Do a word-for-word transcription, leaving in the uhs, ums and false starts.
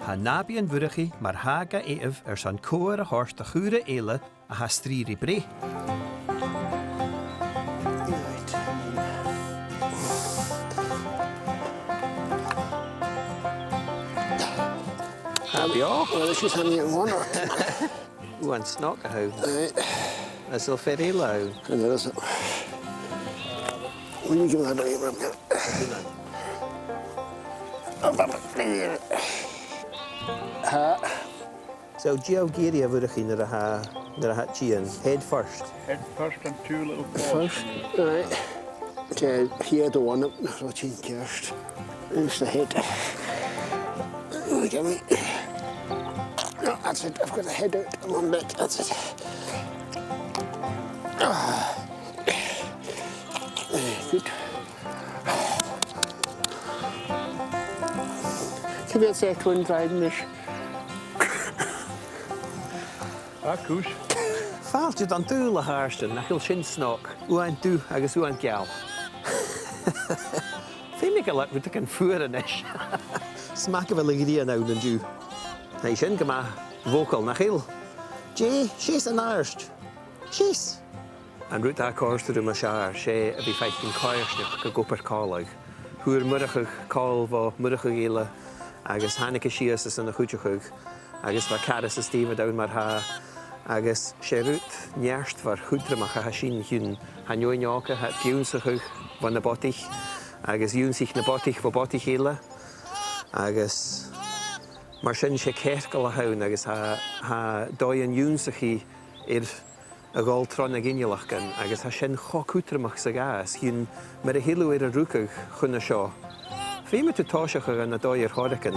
Tha nàbaidhean Mhurchaidh mar-thà ga fheitheamh airson cobhair a thoirt do chaoraich eile a tha a' strì ri breith. Tha e beò. Well, this is only one or two. Uan snog a th' ann. Aye. Is a bheil fear eile ann? And there isn't. Will you give that away, Robert? Ha. So, dè tha thu ag iarraidh, a Mhurchaidh, nuair a tha, nuair a tha thu a' tighinn? Head first. Head first and two little paws. First, right. Head, the one up, so it's in first. There's the head. Look at me. No, that's it. I've got the head out. One back. That's it. Ah. Good. Come here, second one, driving this. Ah, cùis. Fàilte dhan dùthaich a th' ann, nach eil sin snog. Uan dubh agus uan geal. Feumaidh gu bheil rudeigin fuar a-nis. 'S math gu bheil a' ghrian ann an-diugh. Tha i sin gu math vocal, nach eil? Dè, sìos an àird. Sìos. An rud a tha còrdadh rium as fheàrr, 's e a bhith a' faicinn coimhearsnachd ag obair còmhla. Fhuair Murchadh còmhla ri Murchadh eile agus thàinig e sìos airson a chuideachadh, agus bha Carys is David ann mar-thà, agus 's e rud neartmhor chudromach a tha sin, chionn tha an fheadhainn òga, tha iad ag ionnsachadh bho na bodaich, agus dh'ionnsaich na bodaich bho bhodaich eile, agus mar sin 's e cearcall a th' ann, agus tha, tha dòighean ionnsachaidh air a dhol tro na ginealaichean, agus tha sin cho cudromach 's a ghabhas, chionn mar a tha thu air a rugadh chun a seo. Feumaidh tu tòiseachadh ann an dòigh air choreigin.